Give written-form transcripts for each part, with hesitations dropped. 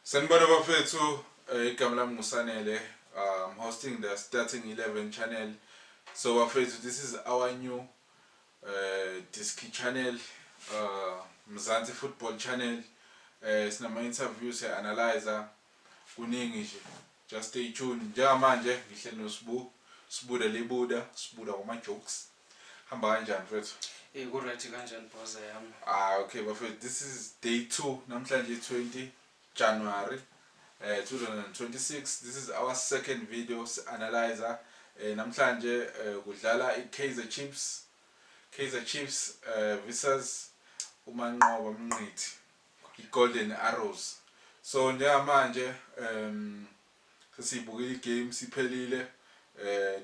Sanibona bafethu, igama lami nguSanele. I'm hosting the Starting 11 channel. So bafethu, this is our new Diski channel, Mzansi Football channel. Sinama interviews, analyzer, kuningi nje. Just stay tuned. Njengamanje ngihleli noSibu, Sibuda Libuda, Sibuda kuma jokes. Hamba kanjani, mfethu? Eh, ku-right. Kanjani, bhoza yami? Ah, okay bafethu, this is day 2, namhlanje 20 January 2026. This is our second video analyzer. Namhlanje kudlala iKaizer Chiefs. Kaizer Chiefs versus uManqoba Mnqithi, iGolden Arrows. So njengamanje sesibukile igame, siphelile,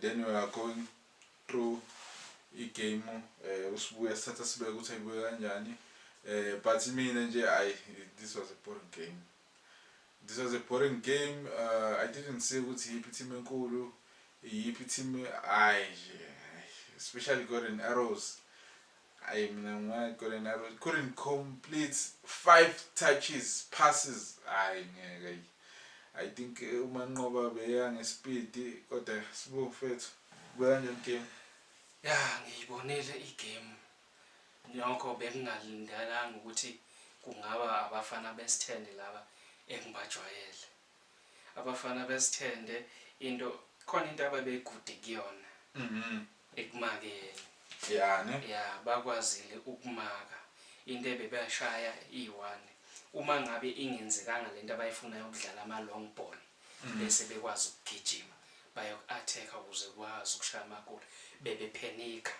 then we are going through igame, usibuya sithatha sibeke ukuthi ayibuye kanjani, but mina nje, I this was a boring game. This was a boring game. I didn't see ukuthi yiphi team enkulu, yiphi team, ayi nje, especially Golden Arrows. Ayi, mina ngwa Golden Arrows couldn't complete five touches, passes. Ayi ngeke. I think uManqoba beya ngespeed, kodwa sibu mfethu, buya kanjani game? Ya, ngiyibonile igame. Nokho bekungalindelanga ukuthi kungaba Abafana Besithende laba engibajwayele. Abafana Besithende, into khona, into ababegude kuyona ekumakeni. Ya ne. Ya, bakwazile ukumaka into ebebashaya iyi-one. Uma ngabe ingenzekanga lento abayifunayo, ukudlala ama-long ball, bese bekwazi ukugijima bayoku-attack-a ukuze kwazi ukushaya amagoli, bebephenika.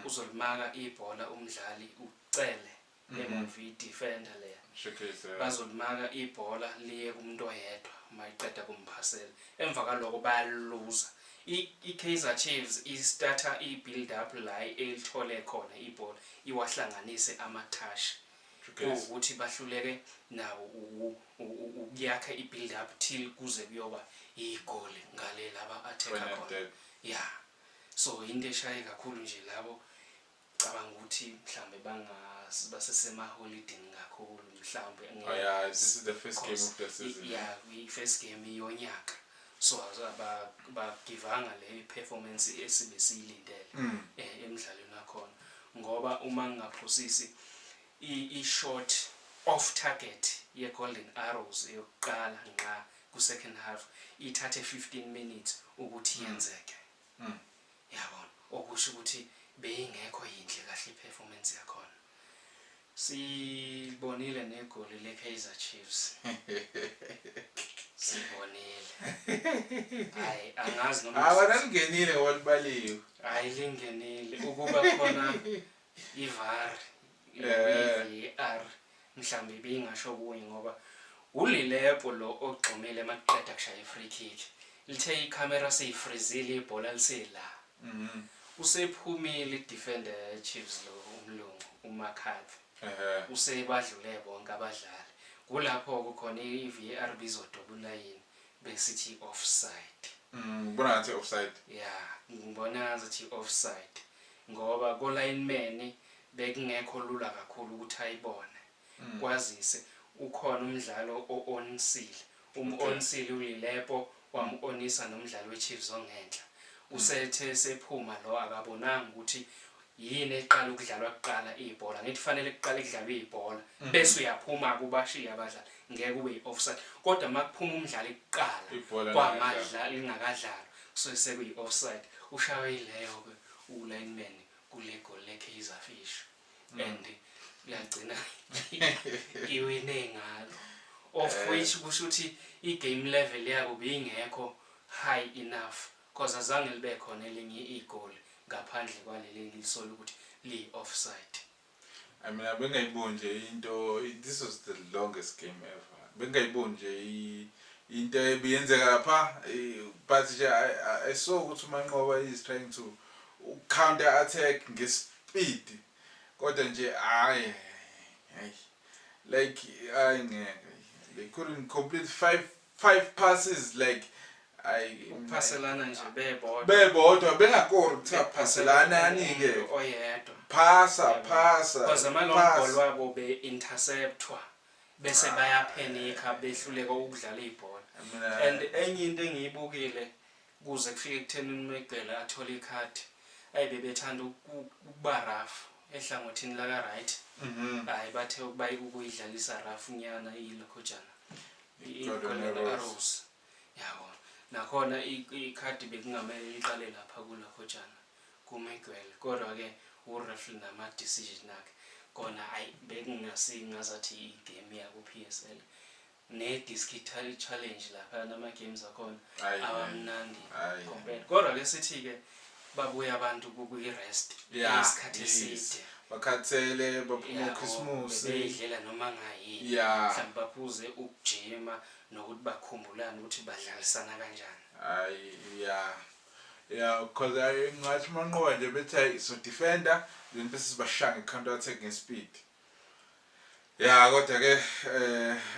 Uzolimaka ibhola umdlali ucele emuva, i-defender leya. Showcase. Bazolimaka ibhola liye kumuntu oyedwa, uma iqeda kumphasela, emva kwaloko bayaluza. I-Kaizer Chiefs istarta i-build up la elithole khona ibhola, iwahlanganise ama-touch, kuwukuthi bahluleke nawo ukuyakha i-build up till kuze kuyoba igoli ngale laba attack khona. Ya, so into eshaye kakhulu nje labo, cabanga ukuthi mhlambe basesemaholidini kakhulu mhlambe. Oh yeah, this is the first game of the season. Yeah, i-first game yonyaka, so bagivanga le performance esibe siyilindele emdlalweni wakhona, ngoba uma ngingaphosisi, i-shot off target ye-Golden Arrows yokuqala ngqa ku-second half ithathe 15 minutes ukuthi yenzeke. Yabona, okusho ukuthi beyingekho yinhle kahle i-performance yakhona. Sibonile negoli le-Kaizer Chiefs, sibonile. Hayi, angazi noma Ah, wena, lingenile ngoba libaliwe. Hayi, lingenile. Ukuba khona iVAR, i-VAR mhlambe ibingasho kunye, ngoba uLilepo lo ogxumile maqeda kushaya i-free kick, lithe ikhamera seyifrizile, ibhola lisela, usephumile i-defender ye-Chiefs lo umlungu uMcCarthy. Usebadlule bonke abadlali. Kulapho kukhona i-VAR bizodoba ulayini besithi offside. Ubona ngathi offside? Ya, ngibona ngathi offside, ngoba ko-lineman bekungekho lula kakhulu ukuthi ayibone, kwazise ukhona umdlalo o-onisile, um-onisile uLilepo, wam-onisa nomdlalo we-Chiefs ongenhla. Usethe sephuma lo, akabonanga ukuthi yini eqala ukudlalwa kuqala ibhola. Ngithi fanele kuqale kudlalwe ibhola, bese uyaphuma kubashiya abadlali, ngeke kube i-offside, kodwa uma kuphuma umdlali kuqala Ibhola kwamadla lingakadlalwa, kusuke sekuyi-offside. Ushaywe yileyo-ke ulineman kule goal le-Kaizer Fish, and yagcina iwine ngalo, of which kusho ukuthi i-game level yabo beyingekho high enough, cause azange libe khona elinye igoli ngaphandle kwaleli ngilisola ukuthi liyi-offside. I mean, bengayiboni nje into. This was the longest game ever. Bengayiboni nje into ebiyenzeka lapha, but nje I saw ukuthi uManqoba is trying to counter attack ngespeed, kodwa nje hayi hayi, like hayi ngeke, they couldn't complete five passes, like I Ukuphaselana nje bebodwa. Bebodwa, bengakori, kuthiwa phaselanani-ke. Umuntu oyedwa. Phasa, phasa. Because ama-long Phasa. ball wabo be-interceptwa. Bese bayaphenikha, behluleka ukudlala ibhola. Mina And enye into engiyibukile, kuze kufike ekutheni uMiguel athole ikhadi, ayi, bebethanda ukuba rough ehlangothini laka right. Hayi, bathe ukuba ukuyidlalisa rough nyana ilokhojana I-Golden i-Golden Arrows. Arrows, yabo. Nakhona ikhadi bekungamele liqale lapha kulokhojana kuMiguel, kodwa-ke u-referee nama-decision akhe kona, ayi, bekungasingazathi i-game yaku-PSL ne-Diski Challenge lapha, nama-games akhona Ayi, awamnandi ayi. compared. Kodwa-ke sithi-ke babuye abantu kwi-rest isikhathi eside. Bakhathele, baphuma Yabo, uChristmas. bebeyidlela noma ngayini. Mhlawumbe baphuze ukujima nokuthi bakhumbulane ukuthi badlalisana kanjani. Hayi, yeah, because I ngathi manqoba nje bethi hayi, so defender, then bese sibashaya nge-counter attack nge-speed. Yeah, kodwa ke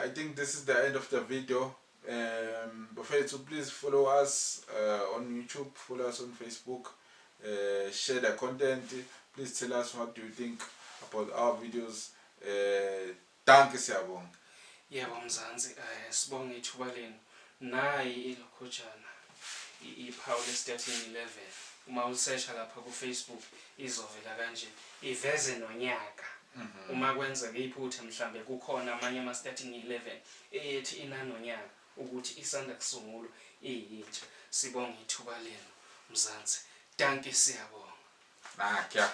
I think this is the end of the video. Bafethu, please follow us on YouTube, follow us on Facebook, share the content. Please tell us what do you think about our videos. Dankie, siyabonga. Yebo Mzansi, sibonge ithuba lenu. Nayi ilokhojana, iphawu le-starting 11. Uma ulisesha lapha ku-Facebook izovela kanje, iveze nonyaka. Uma kwenzeka iphutha, mhlambe kukhona amanye ama-starting 11, eyethi inanonyaka ukuthi isanda kusungulwa, iyintsha. Sibonge ithuba lenu Mzansi, dankie, siyabonga. Nakya.